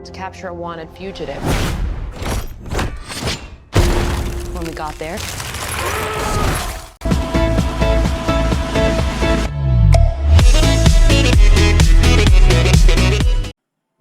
To capture a wanted fugitive. When we got there,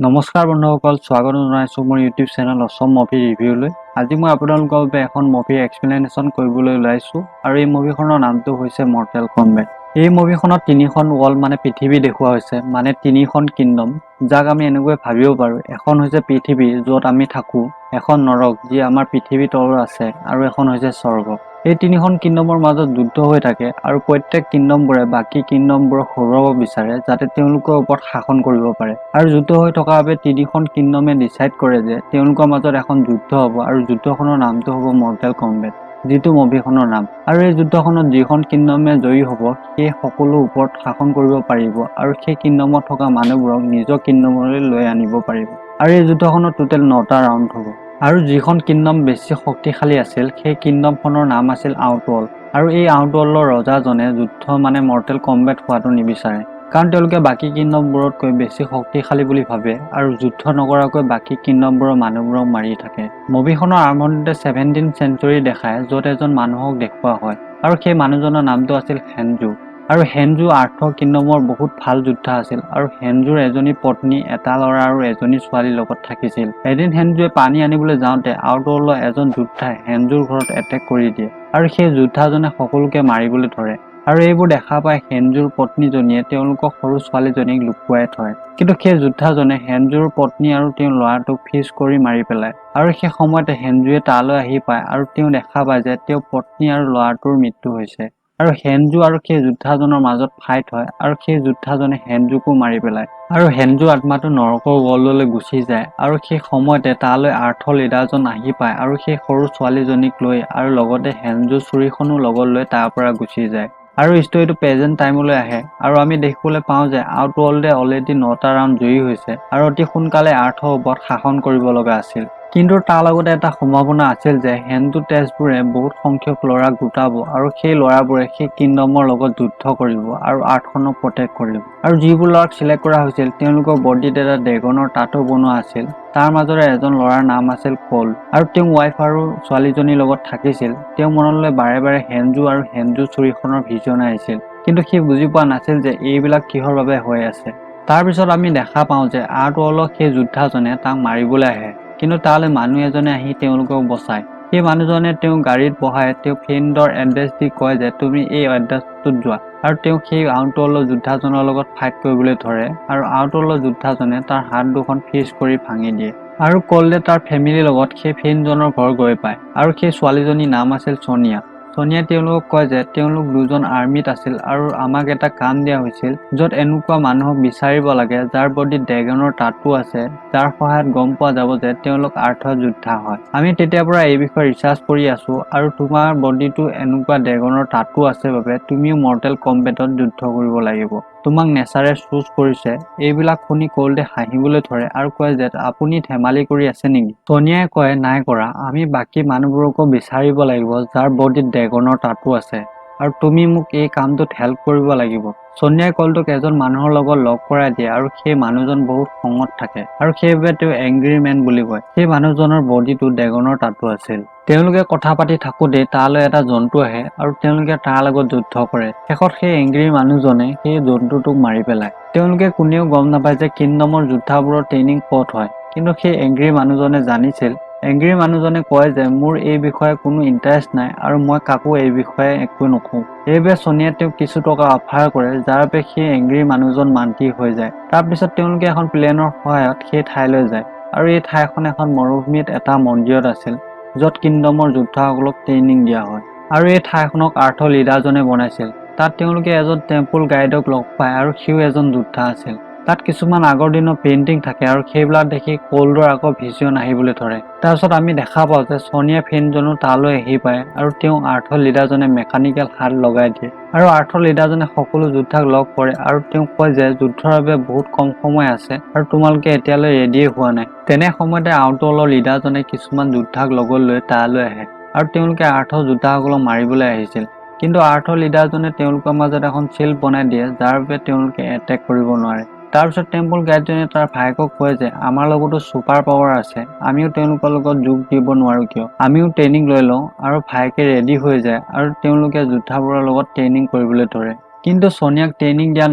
নমস্কাৰ বন্ধুসকল, স্বাগতম জনাইছোঁ মোৰ ইউটিউব চেনেল অছম মুভি ৰিভিউলৈ। আজি মই আপোনালোকৰ বাবে এখন মুভিৰ এক্সপ্লেনেশ্যন কৰিবলৈ ওলাইছোঁ আৰু এই মুভিখনৰ নামটো হৈছে মৰ্টেল কম্বেট। এই মুভিখনত তিনিখন ৱৰ্ল্ড, মানে পৃথিৱী দেখুওৱা হৈছে, মানে তিনিখন কিংডম, যাক আমি এনেকৈ ভাবিব পাৰোঁ। এখন হৈছে পৃথিৱী, য'ত আমি থাকোঁ, এখন নৰক, যি আমাৰ পৃথিৱীৰ তলত আছে, আৰু এখন হৈছে স্বৰ্গ। এই তিনিখন কিংডমৰ মাজত যুদ্ধ হৈ থাকে আৰু প্ৰত্যেক কিংডমবোৰে বাকী কিংডমবোৰক হৰুৱাব বিচাৰে, যাতে তেওঁলোকৰ ওপৰত শাসন কৰিব পাৰে। আৰু যুদ্ধ হৈ থকা বাবে তিনিখন কিংডমে ডিচাইড কৰে যে তেওঁলোকৰ মাজত এখন যুদ্ধ হ'ব আৰু যুদ্ধখনৰ নামটো হ'ব মৰ্টেল কম্বেট, যিটো মুভিখনৰ নাম। আৰু এই যুদ্ধখনত যিখন কিংডমে জয়ী হ'ব, সেই সকলো ওপৰত শাসন কৰিব পাৰিব আৰু সেই কিংডমত থকা মানুহবোৰক নিজৰ কিংডমলৈ লৈ আনিব পাৰিব। আৰু এই যুদ্ধখনত টোটেল নটা ৰাউণ্ড হ'ব। আৰু যিখন কিংডম বেছি শক্তিশালী আছিল, সেই কিংডমখনৰ নাম আছিল আউটৱৰ্ল্ড। আৰু এই আউটৱৰ্ল্ডৰ ৰজাজনে যুদ্ধ, মানে মৰ্টেল কম্বেট হোৱাটো নিবিচাৰে, কাৰণ তেওঁলোকে বাকী কিংডমবোৰতকৈ বেছি শক্তিশালী বুলি ভাবে আৰু যুদ্ধ নকৰাকৈ বাকী কিংডমবোৰৰ মানুহবোৰক মাৰি থাকে। মুভিখনৰ আৰম্ভণিতে 17 চেঞ্চুৰী দেখায়, য'ত এজন মানুহক দেখুওৱা হয় আৰু সেই মানুহজনৰ নামটো আছিল হেনজু। আৰু হেনজু আৰ্থ কিংডমৰ বহুত ভাল যোদ্ধা আছিল আৰু হেনজুৰ এজনী পত্নী, এটা ল'ৰা আৰু এজনী ছোৱালীৰ লগত থাকিছিল। এদিন হেনজুৱে পানী আনিবলৈ যাওঁতে আউটৱৰ্ল্ডৰ এজন যোদ্ধাই হেনজুৰ ঘৰত এটেক কৰি দিয়ে আৰু সেই যোদ্ধাজনে সকলোকে মাৰিবলৈ ধৰে। আৰু এইবোৰ দেখা পাই হেনজুৰ পত্নীজনীয়ে তেওঁলোকৰ সৰু ছোৱালীজনীক লুকুৱাই থয়। কিন্তু সেই যোদ্ধাজনে হেনজুৰ পত্নী আৰু তেওঁৰ ল'ৰাটোক ফ্ৰিজ কৰি মাৰি পেলায়। আৰু সেই সময়তে হেনজুৱে তালৈ আহি পায় আৰু তেওঁ দেখা পায় যে তেওঁৰ পত্নী আৰু ল'ৰাটোৰ মৃত্যু হৈছে। আৰু হেনজু আৰু সেই যোদ্ধাজনৰ মাজত ফাইট হয় আৰু সেই যোদ্ধাজনে হেনজুকো মাৰি পেলায় আৰু হেনজুৰ আত্মাটো নৰকৰ ৱৰ্ল্ডলৈ গুচি যায়। আৰু সেই সময়তে তালৈ আৰ্থৰ লিডাৰজন আহি পায় আৰু সেই সৰু ছোৱালীজনীক লৈ আৰু লগতে হেনজুৰ চুৰিখনো লগত লৈ তাৰ পৰা গুচি যায়। আৰু ষ্টৰিটো প্ৰেজেণ্ট টাইমলৈ আহে আৰু আমি দেখিবলৈ পাওঁ যে আউটৱৰ্ল্ডে অলৰেডি নটা ৰাউণ্ড জয়ী হৈছে আৰু অতি সোনকালে আৰ্থৰ ওপৰত শাসন কৰিব লগা আছিল। কিন্তু তাৰ লগতে এটা সম্ভাৱনা আছিল যে হেনজু টেষ্টবোৰে বহুত সংখ্যক ল'ৰাক গোটাব আৰু সেই ল'ৰাবোৰে সেই কিংডমৰ লগত যুদ্ধ কৰিব আৰু আৰ্থখনক প্ৰটেক্ট কৰিব। আৰু যিবোৰ ল'ৰাক চিলেক্ট কৰা হৈছিল, তেওঁলোকৰ বডিত এটা ড্ৰেগনৰ টাটু বনোৱা আছিল। তাৰ মাজৰে এজন ল'ৰাৰ নাম আছিল কল আৰু তেওঁ ৱাইফ আৰু ছোৱালীজনীৰ লগত থাকিছিল। তেওঁৰ মনলৈ বাৰে বাৰে হেনজু আৰু হেনজু চুৰিখনৰ ভিজন আহিছিল, কিন্তু সি বুজি পোৱা নাছিল যে এইবিলাক কিহৰ বাবে হৈ আছে। তাৰপিছত আমি দেখা পাওঁ যে আৰ্ট ৱৰ্ল্ডৰ সেই যোদ্ধাজনে তাক মাৰিবলৈ আহে, কিন্তু তালৈ মানুহ এজনে আহি তেওঁলোকক বচায়। সেই মানুহজনে তেওঁক গাড়ীত বহাই তেওঁ ফ্ৰেণ্ডৰ এড্ৰেছ দি কয় যে তুমি এই এড্ৰেছটোত যোৱা। আৰু তেওঁ সেই আউটৱৰ্ল্ডৰ যোদ্ধাজনৰ লগত ফাইট কৰিবলৈ ধৰে আৰু আউটৱৰ্ল্ডৰ যোদ্ধাজনে তাৰ হাত দুখন ফ্ৰিজ কৰি ভাঙি দিয়ে। আৰু কল্ডে তাৰ ফেমিলিৰ লগত সেই ফ্ৰেণ্ডজনৰ ঘৰ গৈ পায় আৰু সেই ছোৱালীজনীৰ নাম আছিল ছনিয়া। ছনিয়াই তেওঁলোকক কয় যে তেওঁলোক দুজন আৰ্মিত আছিল আৰু আমাক এটা কাম দিয়া হৈছিল, য'ত এনেকুৱা মানুহক বিচাৰিব লাগে যাৰ বডিত ড্ৰেগনৰ টাটু আছে, যাৰ সহায়ত গম পোৱা যাব যে তেওঁলোক আৰ্থৰ যোদ্ধা হয়। আমি তেতিয়াৰ পৰা এই বিষয়ে ৰিচাৰ্চ কৰি আছো আৰু তোমাৰ বডিটো এনেকুৱা ড্ৰেগনৰ টাটু আছে বাবে তুমিও মৰ্টেল কম্বেটত যুদ্ধ কৰিব লাগিব। তোমাক নেচাৰে চুজ কৰিছে। এইবিলাক শুনি কল্ডে হাঁহিবলৈ ধৰে আৰু কয় যে আপুনি ধেমালি কৰি আছে নেকি? ছনিয়াই কয়, নাই কৰা। আমি বাকী মানুহবোৰকো বিচাৰিব লাগিব যাৰ বডিত ড্ৰেগনৰ টাটু আছে আৰু তুমি মোক এই কামটোত হেল্প কৰিব লাগিব। ছনিয়াই কল্ডক এজন মানুহৰ লগত লগ কৰাই দিয়ে আৰু সেই মানুহজন বহুত খঙত থাকে আৰু সেইবাবে তেওঁ এংগ্ৰি মেন বুলি কয়। সেই মানুহজনৰ বডিটো ড্ৰেগনৰ টাটু আছিল। তেওঁলোকে কথা পাতি থাকোঁতেই তালৈ এটা জন্তু আহে আৰু তেওঁলোকে তাৰ লগত যুদ্ধ কৰে। শেষত সেই এংগ্ৰি মানুহজনে সেই জন্তুটোক মাৰি পেলায়। তেওঁলোকে কোনেও গম নাপায় যে কিংডমৰ যোদ্ধাবোৰৰ ট্ৰেইনিং ক'ত হয়, কিন্তু সেই এংগ্ৰি মানুহজনে জানিছিল। এংগ্ৰি মানুহজনে কয় যে মোৰ এই বিষয়ে কোনো ইণ্টাৰেষ্ট নাই আৰু মই কাকো এই বিষয়ে একো নকওঁ। এইবাবে ছনিয়াই তেওঁক কিছু টকা অফাৰ কৰে, যাৰ বাবে সেই এংগ্ৰি মানুহজন মান্তি হৈ যায়। তাৰপিছত তেওঁলোকে এখন প্লেনৰ সহায়ত সেই ঠাইলৈ যায় আৰু এই ঠাইখন এখন মৰুভূমিত এটা মন্দিৰত আছিল, য'ত কিংডমৰ যোদ্ধাসকলক ট্ৰেইনিং দিয়া হয়। আৰু এই ঠাইখনক আৰ্থৰ লিডাৰজনে বনাইছিল। তাত তেওঁলোকে এজন টেম্পল গাইডক লগ পায় আৰু সিও এজন যোদ্ধা আছিল। তাত কিছুমান আগৰ দিনৰ পেইণ্টিং থাকে আৰু সেইবিলাক দেখি কল্ডৰ আকৌ ভিজন আহিবলৈ ধৰে। তাৰপিছত আমি দেখা পাওঁ যে ছনিয়া ফ্ৰেণ্ডজনো তালৈ আহি পায় আৰু তেওঁ আৰ্থৰ লিডাৰজনে মেকানিকেল হাত লগাই দিয়ে। আৰু আৰ্থৰ লিডাৰজনে সকলো যোদ্ধাক লগ কৰে আৰু তেওঁ কয় যে যুদ্ধৰ বাবে বহুত কম সময় আছে আৰু তোমালোকে এতিয়ালৈ ৰেডিয়ে হোৱা নাই। তেনে সময়তে আউটৱৰ্ল্ডৰ লিডাৰজনে কিছুমান যোদ্ধাক লগত লৈ তালৈ আহে আৰু তেওঁলোকে আৰ্থৰ যোদ্ধাসকলক মাৰিবলৈ আহিছিল। কিন্তু আৰ্থৰ লিডাৰজনে তেওঁলোকৰ মাজত এখন শ্বিল্ড বনাই দিয়ে, যাৰ বাবে তেওঁলোকে এটেক কৰিব নোৱাৰে। তাৰপিছত টেম্পল গাইডজনে তাৰ ভায়েকক কয় যে আমাৰ লগতো ছুপাৰ পাৱাৰ আছে, আমিও তেওঁলোকৰ লগত যোগ দিব নোৱাৰো কিয়, আমিও ট্ৰেইনিং লৈ লওঁ। আৰু ভায়েকে ৰেডি হৈ যায় আৰু তেওঁলোকে যোদ্ধাবোৰৰ লগত ট্ৰেইনিং কৰিবলৈ ধৰে। কিন্তু ছনিয়াক ট্ৰেইনিং দিয়া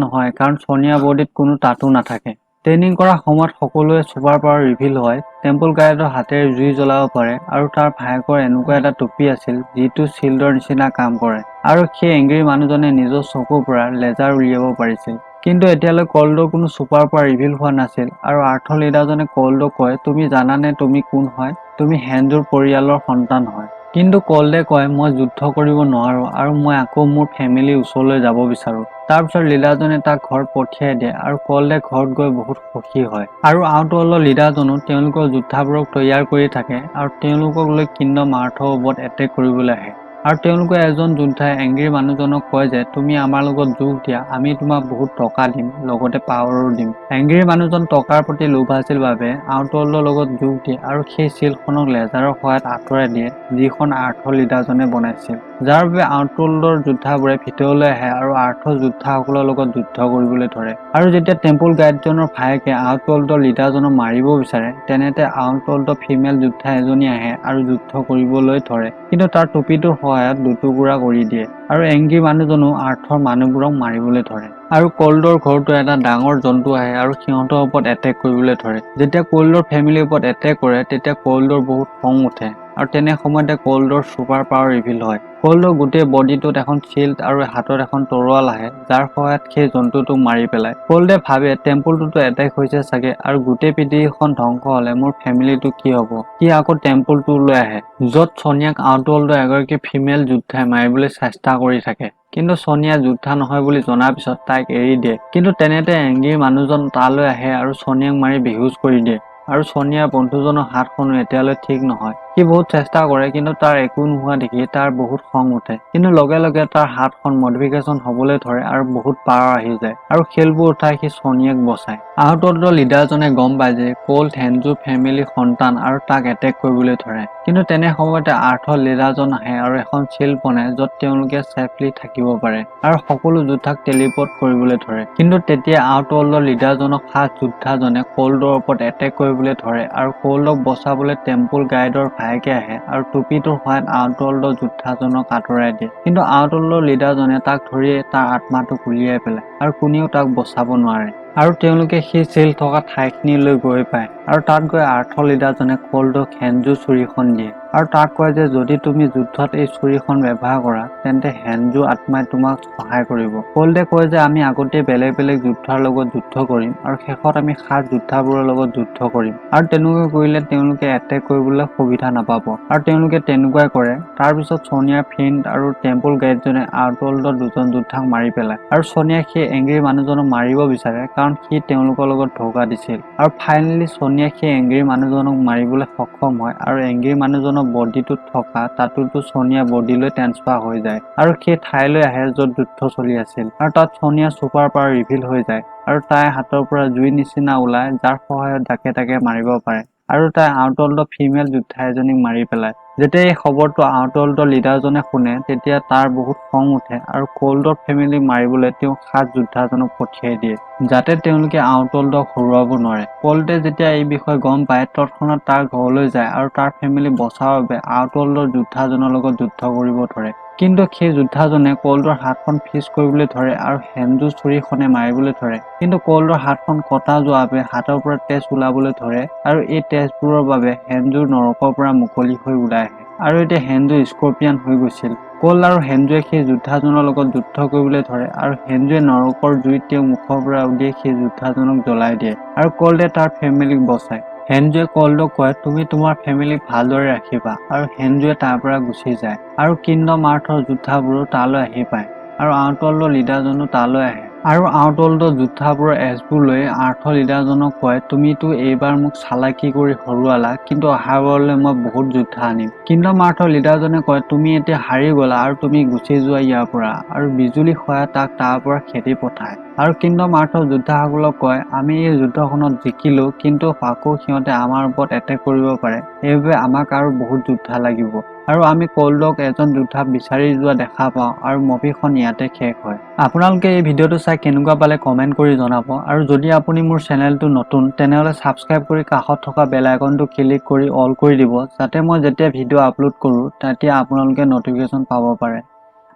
নহয়, কাৰণ ছনিয়াৰ বডিত কোনো টাটু নাথাকে। ট্ৰেইনিং কৰাৰ সময়ত সকলোৱে ছুপাৰ পাৱাৰ ৰিভিল হয়। টেম্পল গাইডৰ হাতেৰে জুই জ্বলাব পাৰে আৰু তাৰ ভায়েকৰ এনেকুৱা এটা টুপি আছিল যিটো শ্বিল্ডৰ নিচিনা কাম কৰে আৰু সেই এংগ্ৰি মানুহজনে নিজৰ চকুৰ পৰা লেজাৰ উলিয়াব পাৰিছিল। কিন্তু এতিয়ালৈ কল্ডৰ কোনো ছুপাৰ পাৱাৰ ৰিভিল হোৱা নাছিল আৰু আৰ্থৰ লিডাৰজনে কল্ডক কয়, তুমি জানানে তুমি কোন হয়? তুমি হেনজুৰ পৰিয়ালৰ সন্তান হয়। কিন্তু কল্ডে কয়, মই যুদ্ধ কৰিব নোৱাৰো আৰু মই আকৌ মোৰ ফেমিলিৰ ওচৰলৈ যাব বিচাৰো। তাৰপিছত লিডাৰজনে তাক ঘৰত পঠিয়াই দিয়ে আৰু কল্ডে ঘৰত গৈ বহুত সুখী হয়। আৰু আউটৱৰ্ল্ডৰ লিডাৰজনো তেওঁলোকৰ যোদ্ধাবোৰক তৈয়াৰ কৰি থাকে আৰু তেওঁলোকক লৈ কিংডম আৰ্থৰ ওপৰত এটেক কৰিবলৈ আহে। আৰু তেওঁলোকৰ এজন যোদ্ধাই এংগ্ৰি মানুহজনক কয় যে তুমি আমাৰ লগত যোগ দিয়া, আমি তোমাক বহুত টকা দিম, লগতে পাৱাৰো দিম। এংগ্ৰি মানুহজন টকাৰ প্ৰতি লোভ আছিল বাবে আউটৱৰ্ল্ডৰ লগত যোগ দিয়ে আৰু সেই চিলখনক লেজাৰৰ সহায়ত আঁতৰাই দিয়ে, যিখন আৰ্থৰ লিডাৰজনে বনাইছিল, যাৰ বাবে আউটৱৰ্ল্ডৰ যোদ্ধাবোৰে ভিতৰলৈ আহে আৰু আৰ্থৰ যোদ্ধাসকলৰ লগত যুদ্ধ কৰিবলৈ ধৰে। আৰু যেতিয়া টেম্পল গাইডজনৰ ভায়েকে আউটৱৰ্ল্ডৰ লিডাৰজনক মাৰিব বিচাৰে, তেনেতে আউটৱৰ্ল্ডৰ ফিমেল যোদ্ধা এজনী আহে আৰু যুদ্ধ কৰিবলৈ ধৰে, কিন্তু তাৰ টুপিটোৰ সহায়ত দুটুকুৰা কৰি দিয়ে আৰু এংগ্ৰি মানুহজনো আৰ্থৰ মানুহবোৰক মাৰিবলৈ ধৰে। আৰু কল্ডৰ ঘৰতো এটা ডাঙৰ জন্তু আহে আৰু সিহঁতৰ ওপৰত এটেক কৰিবলৈ ধৰে। যেতিয়া কল্ডৰ ফেমিলিৰ ওপৰত এটেক কৰে, তেতিয়া কল্ডৰ বহুত খং উঠে আৰু তেনে সময়তে কল্ডৰ ছুপাৰ পাৱাৰ ৰিভিল হয়। কল্ডৰ গোটেই বডিটোত এখন শ্বিল্ড আৰু হাতত এখন তৰোৱাল আহে, যাৰ সহায়ত সেই জন্তুটোক মাৰি পেলায়। কল্ডে ভাবে, টেম্পলটোতো এটেক হৈছে চাগে আৰু গোটেই পৃথিৱীখন ধ্বংস হলে মোৰ ফেমিলিটো কি হ'ব? সি আকৌ টেম্পলটোলৈ আহে, য'ত ছনিয়াক আউটৱৰ্ল্ডৰ এগৰাকী ফিমেল যোদ্ধাই মাৰিবলৈ চেষ্টা কৰি থাকে। কিন্তু ছনিয়া যোদ্ধা নহয় বুলি জনাৰ পিছত তাইক এৰি দিয়ে। কিন্তু তেনেতে এংগ্ৰি মানুহজন তালৈ আহে আৰু ছনিয়াক মাৰি বেহুচ কৰি দিয়ে। আৰু ছনিয়াৰ বন্ধুজনৰ হাতখনো এতিয়ালৈ ঠিক নহয়। সি বহুত চেষ্টা কৰে, কিন্তু তাৰ একো নোহোৱা দেখি তাৰ বহুত খং উঠে। কিন্তু লগে লগে তাৰ হাতখন মডিফিকেশ্যন হ'বলৈ ধৰে আৰু বহুত পাৱাৰ আহি যায় আৰু শিলবোৰ উঠাই সি ছনিয়াক বচায়। আউটৱৰ্ল্ডৰ লিডাৰজনে গম পায় যে কল্ড হেনজুৰ ফেমিলিৰ সন্তান আৰু তাক এটেক কৰিবলৈ ধৰে। কিন্তু তেনে সময়তে আৰ্থৰ লিডাৰজন আহে আৰু এখন চিল্ড বনায়, য'ত তেওঁলোকে ছেফলি থাকিব পাৰে আৰু সকলো যোদ্ধাক টেলিপৰ্ট কৰিবলৈ ধৰে। কিন্তু তেতিয়া আউটৱৰ্ল্ডৰ লিডাৰজনক ফাৰ্ষ্ট যোদ্ধাজনে কল্ডৰ ওপৰত এটেক কৰিবলৈ ধৰে আৰু কল্ডক বচাবলৈ টেম্পল গাইডৰ ভায়েকে আহে আৰু টুপিটোৰ সহায়ত আউটৱৰ্ল্ডৰ যোদ্ধাজনক আঁতৰাই দিয়ে। কিন্তু আউটৱৰ্ল্ডৰ লিডাৰজনে তাক ধৰি তাৰ আত্মাটোক উলিয়াই পেলায় আৰু কোনেও তাক বচাব নোৱাৰে। আৰু তেওঁলোকে সেই চিল্ড থকা ঠাইখিনিলৈ গৈ পায় আৰু তাত গৈ আৰ্থৰ লিডাৰজনে কল্ডক হেনজু ছুৰীখন দিয়ে আৰু তাক কয় যে যদি তুমি যুদ্ধত এই ছুৰীখন ব্যৱহাৰ কৰা, তেন্তে হেনজু আত্মাই তোমাক সহায় কৰিব। কল্ডে কয় যে আমি আগতেই বেলেগ বেলেগ যোদ্ধাৰ লগত যুদ্ধ কৰিম আৰু শেষত আমি সাত যোদ্ধাবোৰৰ লগত যুদ্ধ কৰিম আৰু তেনেকুৱা কৰিলে তেওঁলোকে এটেক কৰিবলৈ সুবিধা নাপাব। আৰু তেওঁলোকে তেনেকুৱাই কৰে। তাৰপিছত ছনিয়াৰ ফ্ৰেণ্ড আৰু টেম্পল গাইডজনে আউটৱৰ্ল্ডৰ দুজন যোদ্ধাক মাৰি পেলায় আৰু ছনিয়াই সেই এংগ্ৰি মানুহজনক মাৰিব বিচাৰে, কাৰণ সি তেওঁলোকৰ লগত ধোকা দিছিল। আৰু ফাইনেলি ছনিয়াই সেই এংগ্ৰি মানুহজনক মাৰিবলৈ সক্ষম হয় আৰু এংগ্ৰি মানুহজনৰ বডিটোত থকা টাটুটো ছনিয়াৰ বডিলৈ ট্ৰেন্সফাৰ হৈ যায় আৰু সেই ঠাইলৈ আহে য'ত যুদ্ধ চলি আছিল। আৰু তাত ছনিয়াৰ ছুপাৰ পাৱাৰ ৰিভিল হৈ যায় আৰু তাইৰ হাতৰ পৰা জুই নিচিনা ওলায়, যাৰ সহায়ত যাকে তাকে মাৰিব পাৰে আৰু তাই আউটৱৰ্ল্ডৰ ফিমেল যোদ্ধা এজনীক মাৰি পেলায়। যেতিয়া এই খবৰটো আউটৱৰ্ল্ডৰ লিডাৰজনে শুনে, তেতিয়া তাৰ বহুত খং উঠে আৰু কল্ডৰ ফেমিলিক মাৰিবলৈ তেওঁ সাত যোদ্ধাজনক পঠিয়াই দিয়ে, যাতে তেওঁলোকে আউটৱৰ্ল্ডক হৰুৱাব নোৱাৰে। কল্ডে যেতিয়া এই বিষয়ে গম পায়, তৎক্ষণাত তাৰ ঘৰলৈ যায় আৰু তাৰ ফেমিলি বচাবৰ বাবে আউটৱৰ্ল্ডৰ যোদ্ধাজনৰ লগত যুদ্ধ কৰিব ধৰে। কিন্তু সেই যোদ্ধাজনে কল্ডৰ হাতখন ফ্ৰিজ কৰিবলৈ ধৰে আৰু হেনজু ছুৰীখনে মাৰিবলৈ ধৰে। কিন্তু কল্ডৰ হাতখন কটা যোৱাৰ বাবে হাতৰ পৰা তেজ ওলাবলৈ ধৰে আৰু এই তেজবোৰৰ বাবে হেনজুৰ নৰকৰ পৰা মুকলি হৈ ওলাই আহে আৰু এতিয়া হেনজু স্কৰ্পিয়ান হৈ গৈছিল। কল্ড আৰু হেনজুৱে সেই যোদ্ধাজনৰ লগত যুদ্ধ কৰিবলৈ ধৰে আৰু হেনজুৱে নৰকৰ জুই তেওঁৰ মুখৰ পৰা উলিয়াই সেই যোদ্ধাজনক জ্বলাই দিয়ে আৰু কল্ডে তাৰ ফেমিলিক বচায়। হেনজুৱে কল্ডক কয়, তুমি তোমাৰ ফেমিলিক ভালদৰে ৰাখিবা। আৰু হেনজুৱে তাৰ পৰা গুচি যায় আৰু কিংডম আৰ্থৰ যোদ্ধাবোৰো তালৈ আহি পায় আৰু আউটৱৰ্ল্ডৰ লিডাৰজনো তালৈ আহে আৰু আউটৱৰ্ল্ডৰ যোদ্ধাবোৰৰ এছবোৰ লৈ আৰ্থৰ লিডাৰজনক কয়, তুমিতো এইবাৰ মোক চালাকি কৰি হৰুৱালা, কিন্তু অহাবাৰলৈ মই বহুত যোদ্ধা আনিম। কিংডম আৰ্থৰ লিডাৰজনে কয়, তুমি এতিয়া হাৰি গলা আৰু তুমি গুচি যোৱা ইয়াৰ পৰা। আৰু বিজুলী সহায়ত তাক তাৰ পৰা খেদি পঠায় আৰু কিংডম আৰ্থৰ যোদ্ধাসকলক কয়, আমি এই যুদ্ধখনত জিকিলো, কিন্তু আকৌ সিহঁতে আমাৰ ওপৰত এটেক কৰিব পাৰে, সেইবাবে আমাক আৰু বহুত যোদ্ধা লাগিব। আৰু আমি কল্ডক এজন যোদ্ধা বিচাৰি যোৱা দেখা পাওঁ আৰু মুভিখন ইয়াতে শেষ হয়। আপোনালোকে এই ভিডিঅ'টো চাই কেনেকুৱা পালে কমেণ্ট কৰি জনাব আৰু যদি আপুনি মোৰ চেনেলটো নতুন, তেনেহ'লে ছাবস্ক্ৰাইব কৰি কাষত থকা বেল আইকনটো ক্লিক কৰি অল কৰি দিব, যাতে মই যেতিয়া ভিডিঅ' আপলোড কৰোঁ তেতিয়া আপোনালোকে ন'টিফিকেশ্যন পাব পাৰে।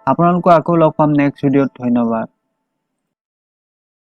আপোনালোকক আকৌ লগ পাম নেক্সট ভিডিঅ'ত। ধন্যবাদ।